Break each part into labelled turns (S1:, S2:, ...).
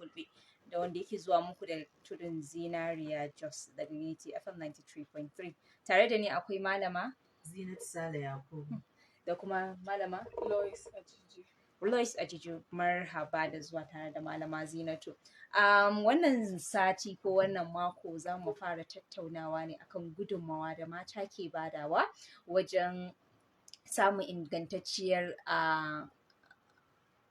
S1: Fulbe da wanda yake zuwa muku da Tudun Zinariya Jos daga Unity FM 93.3. Tare da ni akwai Malama
S2: Zinat Sale Yakubu.
S1: Da kuma Malama
S3: Lois Ajiji.
S1: Lois Ajiju. Marhaba da zuwa tare da Malama Zinatu. Wannan sati ko wannan mako za mu fara tattaunawa ne akan gudunmawa da mata ke badawa wajen samun ingantacciyar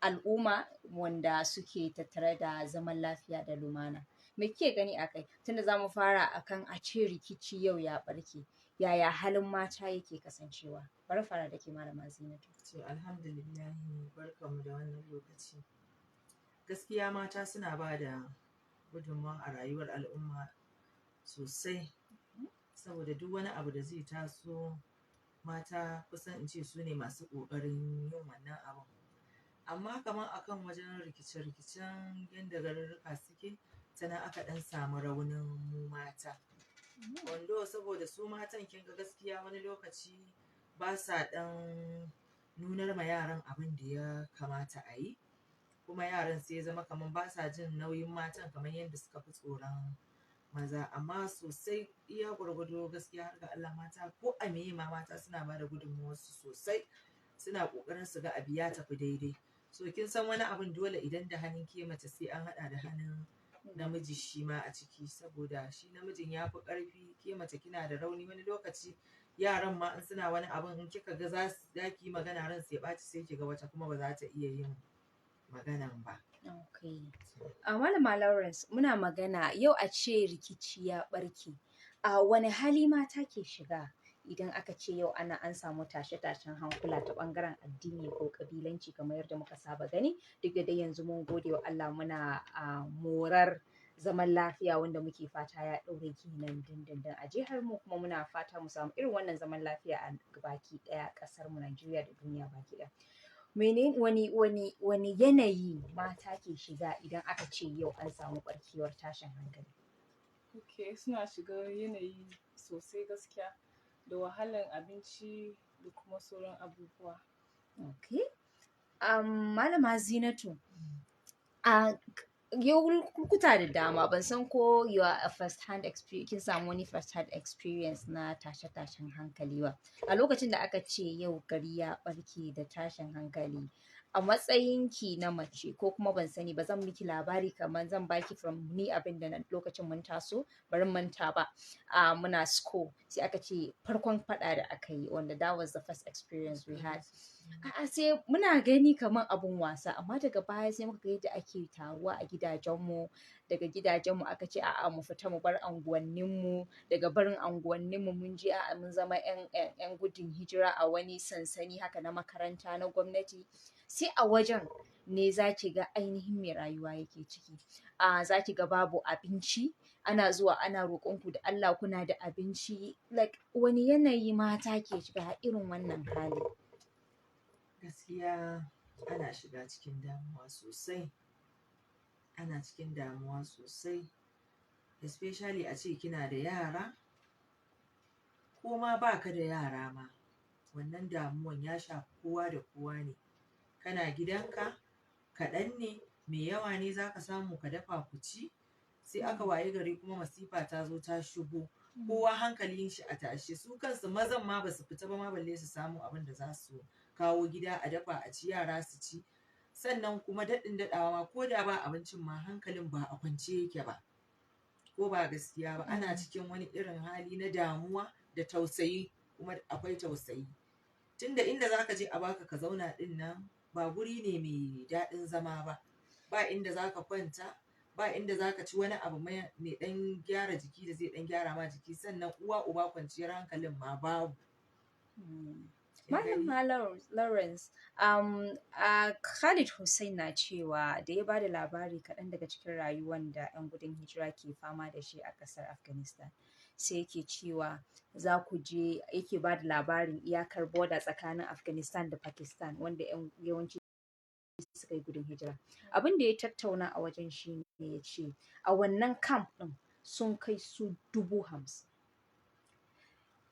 S1: al'umma wanda suke tattare da zaman lafiya da lumana. Me kike gani a kai? Tunda za mu fara akan a ce rikici yau ya ɓarke, yaya halin mata yake kasancewa? Bari fara da ke, Malama Zinatu.
S2: To, alhamdulillahi, barkanmu da wannan lokaci. Gaskiya mata suna ba da gudunmawa a rayuwar al'umma sosai. Saboda duk wani abu da zai taso, mata kusan in ce su ne masu ƙoƙarin yin wannan abun. Amma kamar akan wajen rikice-rikicen yadda garurruka suke, ta nan aka ɗan samu raunin mu mata. Wando saboda su matan, kin ga, gaskiya wani lokaci ba sa ɗan nunar ma yaran abin da ya kamata a yi. Kuma yaran sai ya zama kamar ba sa jin nauyin matan kamar yadda suka fi tsoron maza. Amma sosai, iya gwargwado, gaskiya har ga Allah, mata ko a meye ma, mata suna ba da gudunmawarsu sosai. Suna ƙoƙarin su ga abu ya tafi daidai. So kin san wani abun dole idan da hannun ke mace, sai an haɗa da hannun namiji shi ma a ciki, saboda shi namijin ya fi ƙarfi, ke mace kina da rauni. Wani lokaci yaran ma in suna wani abun, in kika ga za ki yi magana ransu ya ɓaci, sai ki ga wata kuma ba za ta iya yin maganan ba.
S1: Okay. A Malama Lawrence, muna magana yau a ce rikici ya ɓarke. A wani hali mata ke shiga idan aka ce yau an samu tashe-tashen hankula ta ɓangaren addini ko ƙabilanci, kamar yadda muka saba gani? Duk da dai yanzu mun gode wa Allah, muna morar zaman lafiya, wanda muke fata ya ɗore kenan dindindin a jihar mu, kuma muna fata mu samu irin wannan zaman lafiya a baki ɗaya ƙasar mu Najeriya da duniya baki ɗaya. Mene wani yanayi mata ke shiga idan aka ce yau an samu ɓarkewar tashin hankali?
S3: Ok, suna shiga yanayi sosai gaskiya, da wahalan abinci da kuma sauran abubuwa.
S1: Okay. Malama Zinatu, a yau lokuta da dama, ban san ko you are a first hand experience, kin samu wani first hand experience na tashe-tashen hankali ba. A lokacin da aka ce yau gari ya ɓarke da tashin hankali, a matsayinki na mace, ko kuma ban sani ba, zan miki labari, kamar zan baki from ni abin da lokacin mun taso, bari manta ba. Muna school, sai aka ce farkon faɗa da aka yi, wanda that was the first experience we had. A'a, sai muna gani kamar abun wasa, amma daga baya sai muka ga yadda ake taruwa a gidajenmu. Daga gidajenmu aka ce a'a, mu fita mu bar anguwanninmu. Daga barin anguwanninmu, mun je, a'a, mun zama 'yan gudun hijira a wani sansani haka na makaranta na gwamnati. Sai a wajen ne za ki ga ainihin me rayuwa yake ciki. A za ki ga babu abinci, ana zuwa ana roƙonku da Allah, kuna da abinci? Like, wani yanayi mata ke shiga irin wannan hali?
S2: Gaskiya ana shiga cikin damuwa sosai. Ana cikin damuwa sosai. Especially a ce kina da yara, ko ma ba ka da yara ma, wannan damuwan ya shafi kowa da kowa ne. Kana gidanka, kaɗan ne, mai yawa ne za ka samu ka dafa ku ci, sai aka wayi gari kuma masifa ta zo ta shigo. Kowa hankalin shi a tashe, su kansu mazan ma ba su fita ba ma, balle su samu abin da za su kawo gida a dafa a ci, yara su ci. Sannan kuma daɗin daɗawa ma, ko da ba abincin ma, hankalin ba a kwance yake ba. Ko ba gaskiya ba, ana cikin wani irin hali na damuwa da tausayi, kuma akwai tausayi. Tunda inda za ka je a baka ka zauna ɗin nan ba guri ne mai daɗin zama ba. Ba inda za ka kwanta, ba inda za ka ci wani abu mai ɗan gyara jiki da zai ɗan gyara ma jiki, sannan uwa uba kwanciyar hankalin ma babu.
S1: Malama Lawrence, Khalid Hussein na cewa da ya bada labari kaɗan daga cikin rayuwan da 'yan gudun hijira ke fama da shi a ƙasar Afghanistan. Sai yake cewa za ku je, yake ba da labarin iyakar border tsakanin Afghanistan da Pakistan, wanda 'yan yawanci suka yi gudun hijira. Abin da ya tattauna a wajen shi ne, ya ce a wannan camp ɗin sun kai su 50,000.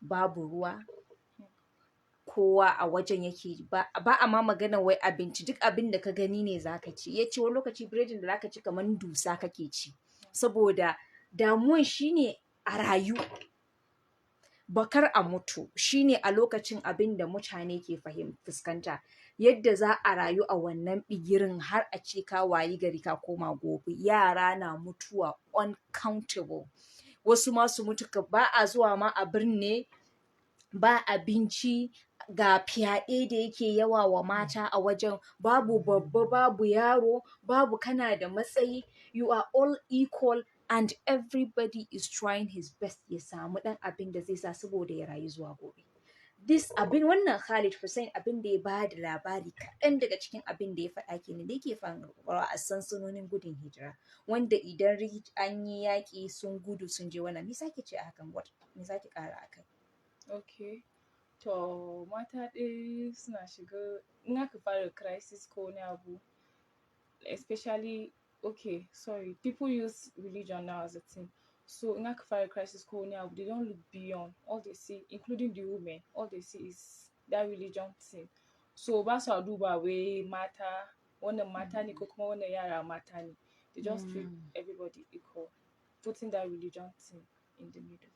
S1: Babu ruwa, Kowa a wajen yake ba a ma magana wai abinci, duk abin da ka gani ne zaka ci. Ya ce wani lokaci biredin da zaka ci kamar dusa kake ci, saboda damuwan shine a rayu, bakar a mutu. Shine a lokacin abin da mutane ke fuskanta, yadda za a rayu a wannan bigirin har a ce ka wayi gari ka koma gobe. Yara na mutuwa uncountable, wasu ma su mutu ba a zuwa ma a birne, ba abinci, ga fyaɗe da yake yawa wa mata a wajen. Babu babba, babu yaro, babu kana da matsayi, you are all equal and everybody is trying his best ya samu ɗan abin da zai sa saboda ya rayu zuwa gobe. This abin wannan Khalid Hussein, abin da ya ba da labari, kaɗan daga cikin abin da ya faɗa kenan da yake faruwa a sansanonin gudun hijira, wanda idan an yi yaƙi sun gudu sun je wannan. Me zaki ce a hakan? What me zaki ƙara akai?
S3: Okay. To, mata dai suna shiga in aka fara crisis ko wani abu, especially, okay, sorry, people use religion now as a thing. So in aka fara crisis ko wani abu, they don't look beyond. All they see, including the women, all they see is that religion thing. So ba su duba wai mata, wannan mata ne ko kuma wannan yara mata ne. They just treat everybody equal, putting that religion thing in the middle.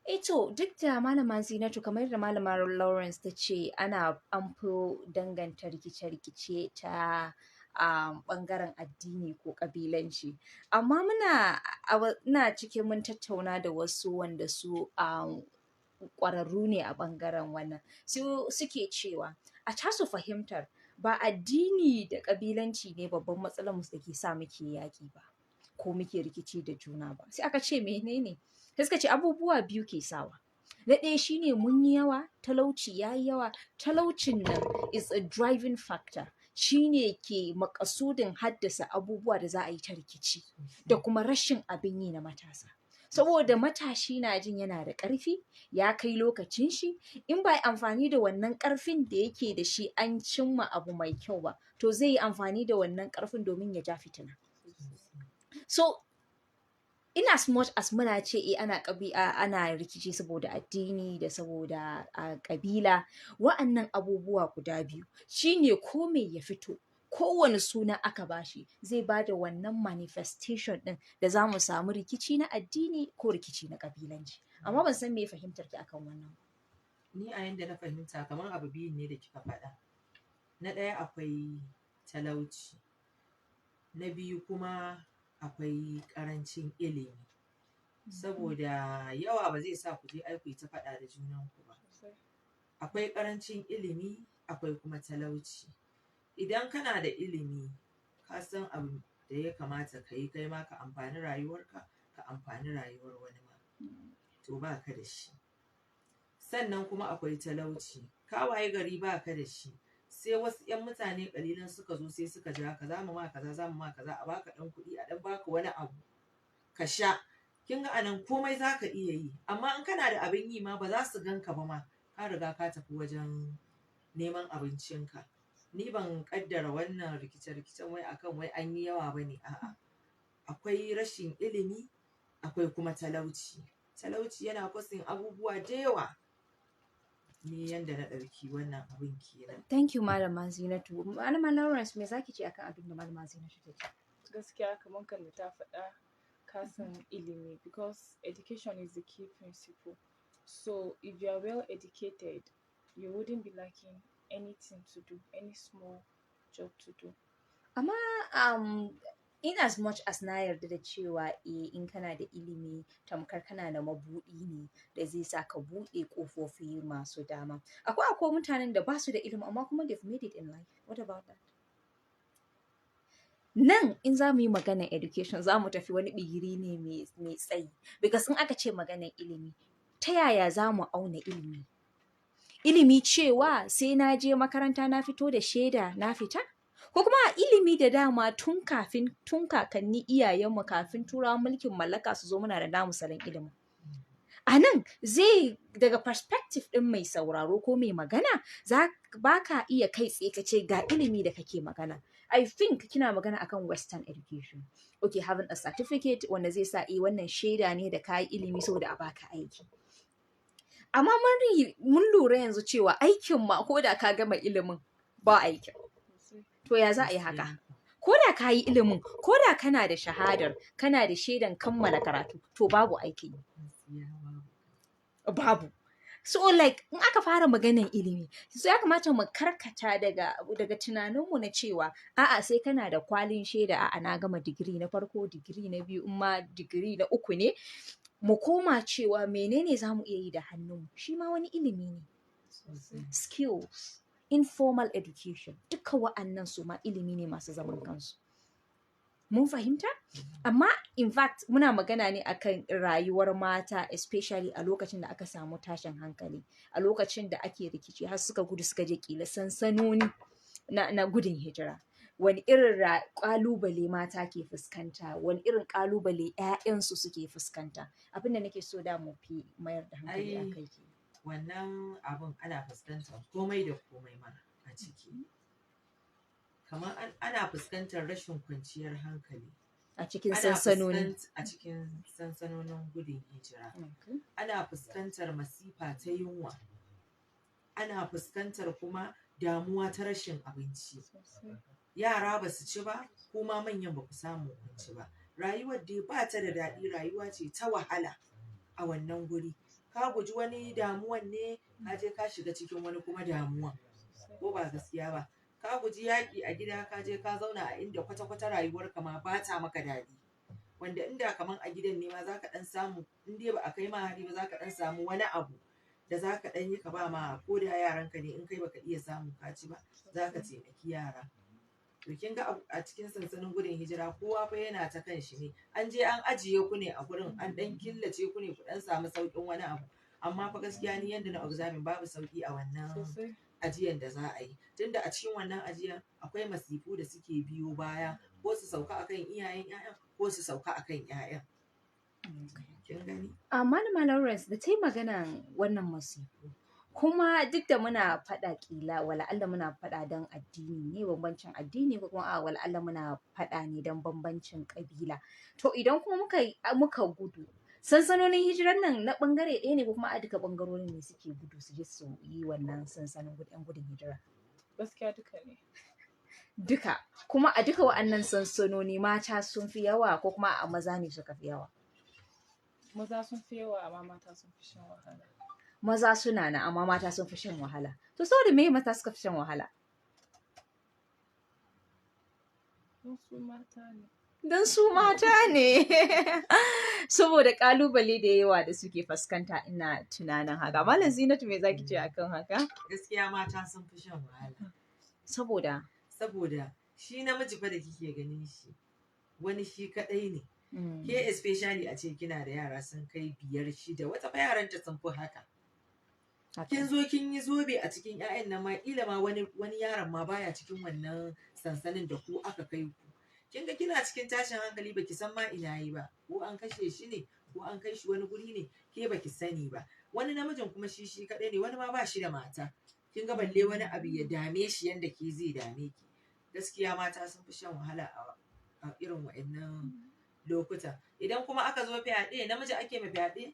S1: Eh to, duk da Malama Zinatu, kamar yadda Malama Lawrence ta ce, ana an fi danganta rikice-rikice ta bangaren addini ko kabilanci. Amma muna ina cikin mun tattauna da wasu wanda su ƙwararru ne a bangaren wannan. Su suke cewa a tasu fahimtar ba addini da kabilanci ne babban matsalar mu da ke sa muke yaƙi ba, ko muke rikici da juna ba. Sai aka ce menene? Sai suka ce abubuwa biyu ke sawa. Na ɗaya shine mun yi yawa, talauci ya yi yawa. Talaucin nan is a driving factor. Shine ke makasudin haddasa abubuwa da za a yi ta rikici, da kuma rashin abin yi na matasa. Saboda matashi na jin yana da ƙarfi, ya kai lokacin shi, in ba amfani da wannan ƙarfin da yake da shi an cimma abu mai kyau ba, to zai yi amfani da wannan ƙarfin domin ya ja fitina. So in as much as muna ce eh ana ana rikici saboda addini da saboda ƙabila, wa'annan abubuwa guda biyu shine ko me ya fito, kowane suna aka bashi, zai bada wannan manifestation ɗin da za mu samu rikici na addini ko rikici na ƙabilanci. Amma ban san me fahimtar ki akan wannan ba.
S2: Ni a yanda na fahimta, kamar abu biyun ne da kika faɗa. Na ɗaya akwai talauci, na biyu kuma akwai ƙarancin ilimi. Saboda yawa ba zai sa ku je ai ku yi ta faɗa da junanku ba. Akwai ƙarancin ilimi, akwai kuma talauci. Idan kana da ilimi, ka san abu da ya kamata ka yi, kai ma ka amfani rayuwarka, ka amfani rayuwar wani ma. To, ba ka da shi. Sannan kuma akwai talauci. Ka wayi gari ba ka da shi, sai wasu 'yan mutane ƙalilan suka zo, sai suka ja ka, za mu ma kaza, za mu ma kaza, a baka ɗan kuɗi, a ɗan baka wani abu ka sha. Kin ga anan komai za ka iya yi, amma in kana da abin yi ma ba za su gan ka ba ma, ka riga ka tafi wajen neman abincinka. Ni ban ƙaddara wannan rikice-rikicen wai akan wai an yi yawa ba ne, a'a. Akwai rashin ilimi, akwai kuma talauci. Talauci yana causing abubuwa da yawa. Ni yanda na ɗauki wannan abin kenan.
S1: Thank you, Malama Zinatu. Malama Lawrence, me zaki ce akan abin da Malama Zinatu ta ce?
S3: Gaskiya, kamar kan da ta faɗa, kasan ilimi, because education is the key principle. So if you are well educated, you wouldn't be lacking anything to do, any small job to do.
S1: Amma in as much as na yarda da cewa eh, in kana da ilimi tamkar kana da mabuɗi ne da zai sa ka buɗe ƙofofi masu dama. Akwai mutanen da ba su da ilimi amma kuma they've made it in life. What about that? Nan in za mu yi maganar education, za mu tafi wani bigiri ne mai tsayi. Because in aka ce maganar ilimi, ta yaya za mu auna ilimi? Ilimi cewa sai na je makaranta na fito da shaida na fita? Ko kuma a ilimi da dama tun kafin, tun kakanni iyayenmu, kafin turawan mulkin mallaka su zo, muna da namu salon ilimin. A nan zai daga perspective ɗin mai sauraro ko mai magana, za ba ka iya kai tsaye ka ce ga ilimi da kake magana. I think kina magana akan Western education. Okay, having a certificate wanda zai sa eh wannan shaida ne da kayi ilimi saboda a baka aiki. Amma mun lura yanzu cewa aikin ma ko da ka gama ilimin ba aikin.
S3: Sosai.
S1: To ya za a yi haka? Ko da ka yi ilimin, ko da kana da shahadar, kana da shaidan kammala karatu, to babu aikin yi.
S2: Gaskiya babu.
S1: Babu. So like in aka fara maganan ilimi, so ya kamata mu karkata daga tunaninmu na cewa a'a, sai kana da kwalin shaida, a'a, na gama digiri na farko, digiri na biyu, in ma digiri na uku ne, mu koma cewa menene za mu iya yi da hannunmu, shi ma wani ilimi ne.
S3: Sosai.
S1: Skills, informal education, duka wa'annan su ma ilimi ne masu zaman kansu. Mun fahimta? Amma in fact muna magana ne akan rayuwar mata, especially a lokacin da aka samu tashin hankali, a lokacin da ake rikici har suka gudu suka je kila sansanoni na gudun hijira. Wani irin kalubale mata ke fuskanta, wani irin kalubale 'ya'yansu suke fuskanta? Abin da nake so da mu fi mayar da hankali a
S2: Ai,
S1: kai kenan.
S2: Wannan abun ana fuskantar komai da komai ma a ciki. Kamar ana fuskantar rashin kwanciyar hankali.
S1: A cikin
S2: Ana
S1: sansanoni.
S2: A cikin sansanonin gudun hijira. Ana fuskantar masifa ta yunwa. Ana fuskantar kuma damuwa ta rashin abinci.
S3: Sosai.
S2: Yara ba su ci ba, kuma manyan ba ku samu kun ci ba. Rayuwar dai ba ta da daɗi, rayuwa ce ta wahala a wannan guri. Ka guji wani damuwan ne, ka je ka shiga cikin wani kuma damuwan.
S3: Sosai.
S2: Ko ba gaskiya ba? Ka guji yaƙi a gida, ka je ka zauna a inda kwata-kwata rayuwarka ma ba ta maka daɗi. Wanda inda kaman a gidan ne ma za ka ɗan samu, in dai ba a kai ma hari ba, za ka ɗan samu wani abu da za ka ɗan yi ka ba ma ko da yaranka ne, in kai baka iya samu ka ci ba, za ka taimaki yara. To kin ga a cikin sansanin gudun hijira kowa fa yana ta kan shi ne. An je an ajiye ku ne a gurin, an ɗan killace ku ne ku ɗan samu sauƙin wani abu. Amma fa gaskiya ni yanda na observing, babu sauƙi a wannan
S3: Sosai.
S2: ajiyan da za a yi. Tunda a cikin wannan ajiyan akwai masifu da suke biyo baya, ko su sauka akan iyayen 'ya'yan, ko su sauka akan 'ya'yan. Kin gani?
S1: A Malama Lawrence da ta yi maganan wannan masifu, kuma duk da muna faɗa, ƙila wala Allah muna faɗa don addini ne, bambancin addini, ko kuma a wala Allah muna faɗa ne don bambancin ƙabila. To idan kuma muka gudu sansanonin hijiran nan, na ɓangare ɗaya ne ko kuma a duka ɓangarorin ne suke gudu su je su yi wannan sansanin 'yan gudun hijira?
S3: Gaskiya duka ne.
S1: Duka. Kuma a duka wa'annan sansanoni mata sun fi yawa ko kuma a maza ne suka fi yawa?
S3: Maza sun fi yawa, amma mata sun fi shan wahala.
S1: Maza suna nan, amma mata sun fi shan wahala. To saboda me mata suka fi shan wahala?
S3: Don su mata ne.
S1: Don su mata ne, saboda kalubale da yawa da suke fuskanta, ina tunanin haka. Malam Zinatu, me zaki ce akan haka?
S2: Gaskiya mata sun fi shan wahala.
S1: Saboda?
S2: Saboda shi namiji fa da kike ganin shi, wani shi kaɗai ne. Ke especially a ce kina da yara sun kai biyar, shida, wata fa yaranta sun fi haka. Kin zo kin yi zobe a cikin 'ya'yan nan ma, kila ma wani yaron ma baya cikin wannan sansanin da ku aka kai ku. Kin ga kina cikin tashin hankali, baki san ma ina yi ba, ko an kashe shi ne, ko an kai shi wani guri ne, ke baki sani ba. Wani namijin kuma shi shi kaɗai ne, wani ma ba shi da mata. Kin ga balle wani abu ya dame shi yanda ke zai dame ki. Gaskiya mata sun fi shan wahala a irin wa'annan lokuta. Idan kuma aka zo fyaɗe, namiji ake ma fyaɗe?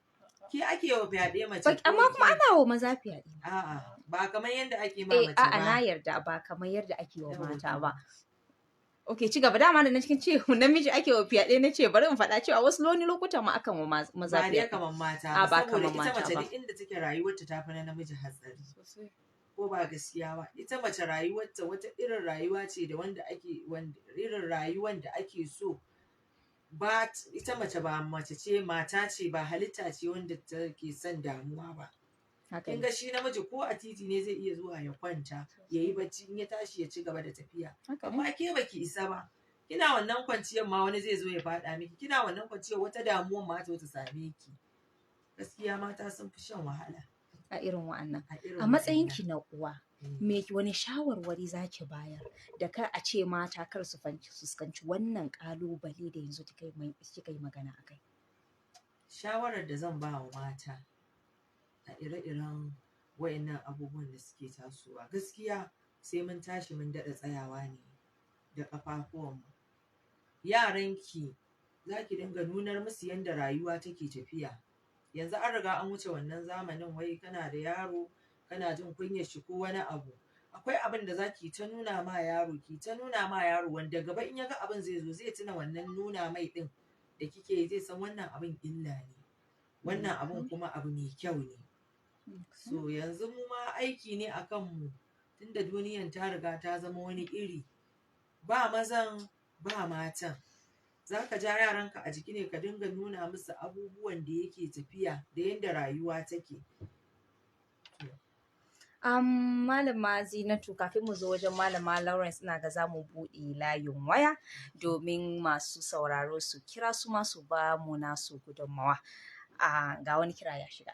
S2: Ke ake wa fyaɗe, mace ko
S1: Amma kuma
S2: ke?
S1: ana wa maza fyaɗe.
S2: A'a, ba kamar yadda ake ma
S1: Eh,
S2: mace
S1: a'a,
S2: ba.
S1: na yarda ba kamar yadda ake wa
S2: Yawwa.
S1: mata ba. Ok, ci gaba. Dama da na cikin ce namiji ake wa fyaɗe, na ce bari in faɗa cewa wasu wani lokutan ma akan wa maza
S2: Ba dai
S1: fyaɗe.
S2: kamar mata
S1: A,
S2: ba,
S1: ba
S2: saboda
S1: kamar
S2: ita
S1: mata
S2: mace
S1: ba.
S2: duk inda take rayuwarta ta fi na namiji hatsari.
S3: Sosai.
S2: Ko ba gaskiya ba? Ita mace rayuwarta wata irin rayuwa ce da wanda ake wanda irin rayuwan da ake so ba. Ita mace ba mace ce, mata ce, ba halitta ce wanda take son damuwa ba.
S1: Haka
S2: Kin
S1: ne.
S2: ga shi namiji ko a titi ne zai iya zuwa ya kwanta ya yi bacci, in ya tashi ya ci gaba da tafiya.
S1: Haka ne.
S2: Amma ke baki isa ba. Kina wannan kwanciyar ma wani zai zo ya faɗa miki, kina wannan kwanciyar wata damuwan ma ta zo ta same ki. Gaskiya mata sun fi shan wahala
S1: A irin wa'annan.
S2: a irin
S1: A matsayin ki na uwa,
S2: wa'annan.
S1: me wani shawarwari zaki bayar da kar a ce mata kar su fuskanci wannan kalubale da yanzu kika yi magana akai?
S2: Shawarar da zan ba wa mata a ire-iren wayannan abubuwan da suke tasowa, gaskiya sai mun tashi mun daɗa tsayawa ne da ƙafafuwanmu. Yaranki za ki dinga nunar musu yanda rayuwa take tafiya. Yanzu an riga an wuce wannan zamanin, wai kana da yaro kana jin kunyar shi ko wani abu. Akwai abin da za ki ta nuna ma yaro, ki ta nuna ma yaro, wanda gaba in ya ga abin zai zo zai tuna wannan nuna mai din da kike yi, zai san wannan abin illa ne, wannan abin kuma abu mai kyau ne. So yanzu mu ma aiki ne a kanmu, tunda duniyan ta riga ta zama wani iri, ba mazan ba matan. Za ka ja yaranka a jiki ne, ka dinga nuna musu abubuwan da yake tafiya da yadda rayuwa take.
S1: Malama Zinatu, kafin mu zo wajen Malama Lawrence, ina ga za mu buɗe layin waya domin masu sauraro su kira su ma su ba mu nasu gudunmawa. Ga wani kira ya shiga.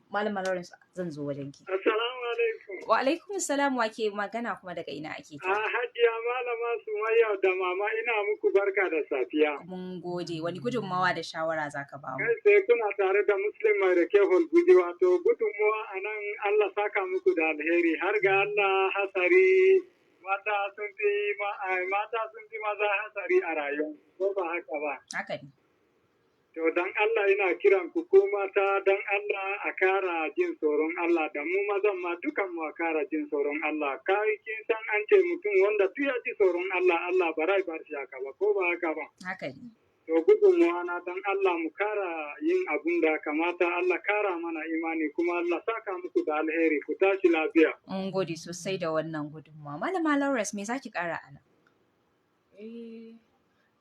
S1: Malama Lawrence, zan zo wajen ki.
S4: Assalamu alaikum.
S1: Wa alaikum salam, wa ke magana kuma daga ina ake
S4: A
S1: kira?
S4: Hajiya Malama Sumayya da Mama, ina muku barka da safiya.
S1: Mun gode. Wani gudunmawa da shawara za ka ba mu?
S4: Kai sai kuna tare da Muslim mai rake Hulguji. Wato gudunmuwa a nan, Allah saka muku da alheri, har ga Allah hasari mata sun fi mata sun fi maza hasari a rayuwa, ko ba haka ba?
S1: Haka ne.
S4: To dan Allah ina kiran ku ko mata, dan Allah a kara jin tsoron Allah, da mu mazan ma dukan mu a kara jin tsoron Allah. Kai kin san an ce mutum wanda duk ya ji tsoron Allah, Allah ba rai bar shi haka ba, ko ba haka ba?
S1: Haka ne.
S4: To gudunmuwa na, dan Allah mu kara yin abun da kamata. Allah kara mana imani, kuma Allah saka muku da alheri, ku tashi lafiya.
S1: Mun gode sosai da wannan gudunmawa. Malama Lawrence, me za ki kara a nan?
S3: Eh,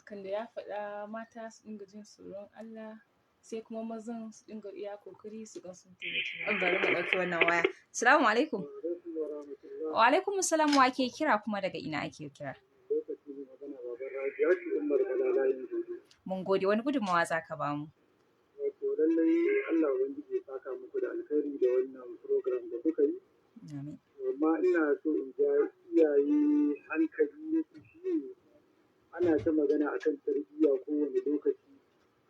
S3: kan da ya faɗa, mata su dinga jin tsoron Allah, sai kuma mazan su dinga iya kokari su ga sun taimaki mata.
S1: Bari mu ɗauki wannan waya. Salamu alaikum. Wa alaikum salam, wa ke kira kuma daga ina ake kira? Mun gode, wani gudunmawa za ka ba mu?
S4: Wato lallai Allah Ubangiji ya saka muku da alkhairi da wannan program da kuka yi.
S1: Amin.
S4: Amma ina so in ja iyaye hankali, shi ne ana ta magana akan tarbiyya kowane lokaci,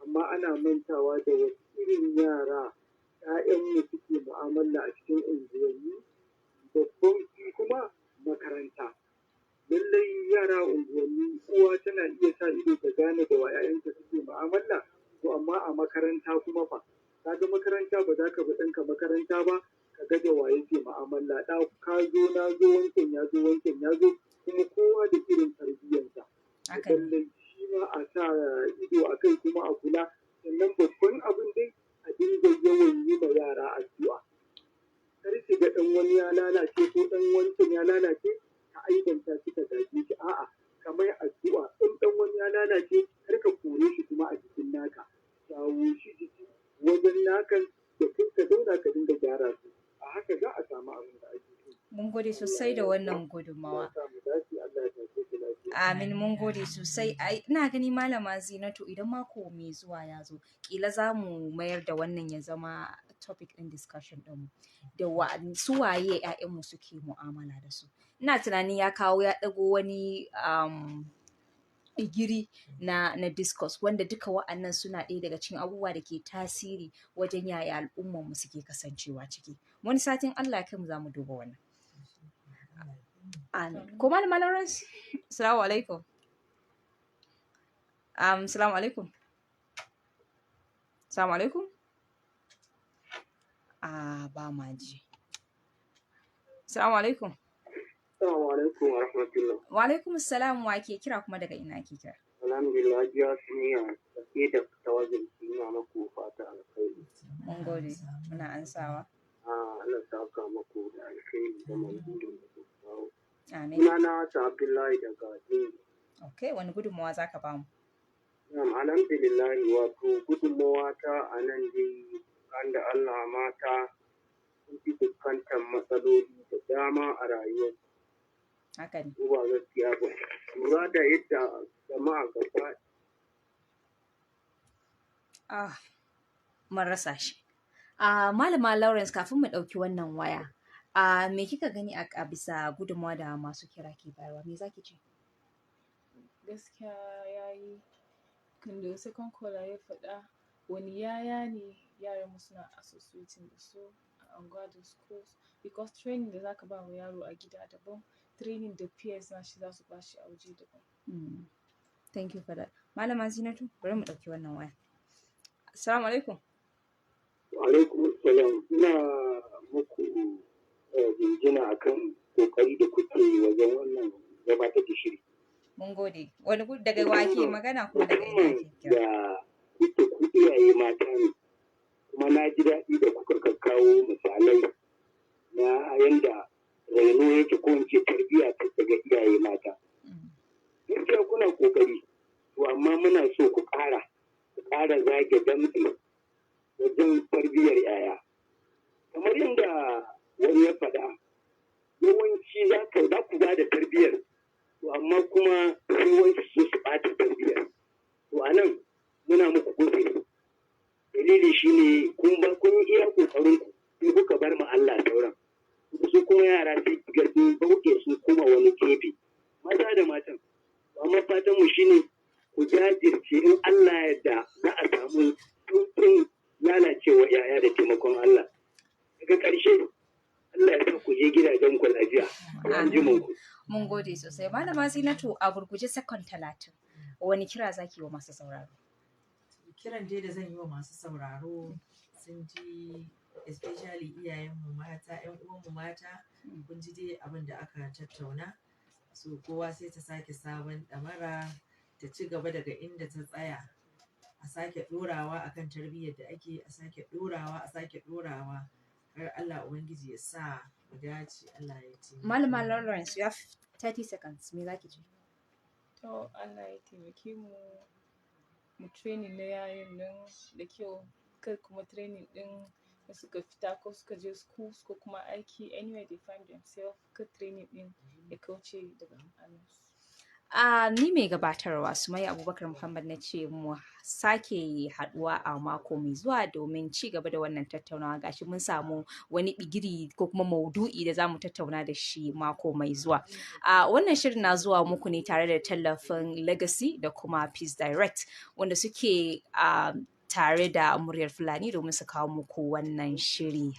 S4: amma ana mantawa da wasu irin yara 'ya'yanmu suke mu'amala a cikin unguwanni, babban shi kuma makaranta. Lallai yara unguwanni uwa tana iya sa ido ta gane da wa 'ya'yanta suke mu'amala, to amma a makaranta kuma fa? Kaga makaranta, ba za ka bi ɗanka makaranta ba ka ga da wa yake mu'amala. Ɗa ka zo, na zo, wancan ya zo, wancan ya zo, kuma kowa da irin tarbiyyarsa.
S1: Haka ne.
S4: Lallai shi ma a sa ido a kai kuma a kula. Sannan babban abin dai, a dinga yawan yi ma yara addu'a. Kar ki ga ɗan wani ya lalace ko ɗan wancan ya lalace ka aibanta shi, ka zage shi. A'a, ka mai addu'a. In ɗan wani ya lalace, kar ka kore shi kuma a jikin naka, jawo shi jiki wajen nakan da kai ka zauna ka dinga gyara su. A haka za a samu abin da ake so.
S1: Mun gode sosai da wannan gudunmawa.
S4: Allah ya sa mu dace, Allah ya tashe ku lafiya.
S1: Amin, mun gode sosai. Ai, ina gani Malama Zinatu, idan mako mai zuwa ya zo, kila za mu mayar da wannan ya zama topic ɗin discussion ɗinmu. Da wa, su waye ‘ya'yanmu suke mu'amala da su. Ina tunanin ya kawo, ya ɗago wani digiri na discourse, wanda duka wa'annan suna ɗaya daga cikin abubuwa da ke tasiri wajen yaya al'ummarmu suke kasancewa ciki. Wani satin Allah ya kai mu za mu duba wannan. Amin. Ko Malama Lawrence? Assalamu alaikum. Assalamu alaikum. Assalamu alaikum. Ah, ba ma ji. Assalamu alaikum.
S4: Assalamu alaikum wa rahmatullah.
S1: Wa alaikum assalam, wa ke kira kuma daga ina ke kira?
S4: Alhamdulillah, Hajiya Sumayya da ke da tawagar, ina maku fata alkhairi.
S1: Mun gode. Muna ansawa.
S4: Ah, Allah saka maku da alkhairi da maudu'in da kuka kawo.
S1: Amin.
S4: Sunana ta Abdullahi daga Dingi.
S1: Okay, wani gudunmawa za ka ba mu?
S4: Na'am, alhamdulillah, wato gudunmawa ta a nan dai kan da Allah, mata sun fi fuskantar matsaloli da dama a rayuwar
S1: Haka ne.
S4: ko ba gaskiya ba. Lura da yadda jama'a gaba
S1: Ah, mun rasa shi. Ah, Malama Lawrence, kafin mu ɗauki wannan waya, ah, me kika gani a bisa gudunmawa da masu kira ke bayarwa? Me za ki ce?
S3: Gaskiya ya yi, kan da second caller ya faɗa, wani yaya ne yaran mu suna associating da su a unguwa da schools, because training da zaka ba wa yaro a gida daban, training da peers na shi za su ba shi a waje daban.
S1: Thank you for that. Malama Zinatu, bari mu ɗauki wannan waya. Assalamu alaikum.
S4: Alaikum salam. Ina muku jinjina akan kokari da kuke yi wajen wannan gabatar da shiri.
S1: Mun gode. Wani daga wake magana kuma daga ina
S4: Musamman
S1: ke kira?
S4: da kuke ku iyaye mata ne, kuma na ji daɗi da kuka kakkawo misalai na yanda raino yake ko in ce tarbiyya ta daga iyaye mata. Gaskiya kuna kokari, to amma muna so ku ƙara zage damtse wajen tarbiyyar 'ya'ya. Kamar yadda wani ya faɗa, yawanci za ku ba da tarbiyyar, to amma kuma sai wasu su ɓata tarbiyyar. To a nan muna muku uzuri. Dalili shine kun yi iya ƙoƙarin ku, sai kuka bar ma Allah sauran. Su kuma yara sai ga sun bauɗe sun koma wani gefe. Maza da matan. Amma fatan mu shine ku jajirce, in Allah ya yarda za a samu sauƙin lalacewa 'ya'ya da taimakon Allah. Daga ƙarshe, Allah ya sa ku je gidajen ku lafiya. Sai an ji ku.
S1: Mun gode sosai. Malama Zinatu, a gurguje, sakon 30. Wani kira zaki wa masu sauraro?
S2: Kiran dai da zan yi wa masu sauraro, sun ji, especially iyayenmu mata, 'yan uwanmu mata, kun ji dai abin da aka tattauna. So kowa sai ta sake sabon ɗamara, ta ci gaba daga inda ta tsaya, a sake ɗorawa akan tarbiyyar da ake, a sake ɗorawa, a sake ɗorawa har Allah Ubangiji ya sa mu dace, Allah ya taimake
S1: Malama
S2: mu.
S1: Lawrence, you have 30 seconds. Me zaki ce?
S3: To, Allah ya taimake mu, mu training na yaran nan da kyau, kar kuma training ɗin da suka fita ko suka je schools ko kuma aiki, anywhere they find themselves, kar training ɗin ya kauce daga hannunsu.
S1: A ni mai gabatarwa, Sumayya Abubakar Muhammad, na ce mu sake haduwa a mako mai zuwa domin ci gaba da wannan tattaunawa. Gashi mun samu wani bigiri ko kuma maudu'i da za mu tattauna da shi mako mai zuwa. A wannan shirin na zuwa muku ne tare da tallafin Legacy da kuma Peace Direct, wanda suke tare da Muryar Fulani domin su kawo muku wannan shiri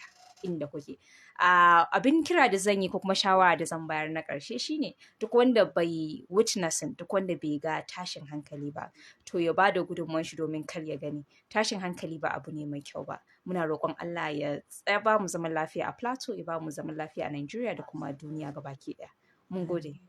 S1: inda kuke. Abin kira da zan yi ko kuma shawara da zan bayar na ƙarshe shine duk wanda bai witnessing, duk wanda bai ga tashin hankali ba, to ya ba da gudunmuwan shi domin kar ya gani. Tashin hankali ba abu ne mai kyau ba. Muna roƙon Allah ya tsaya ba mu zaman lafiya a Plateau, ya ba mu zaman lafiya a Nigeria da kuma duniya gabaki ɗaya. Mun gode.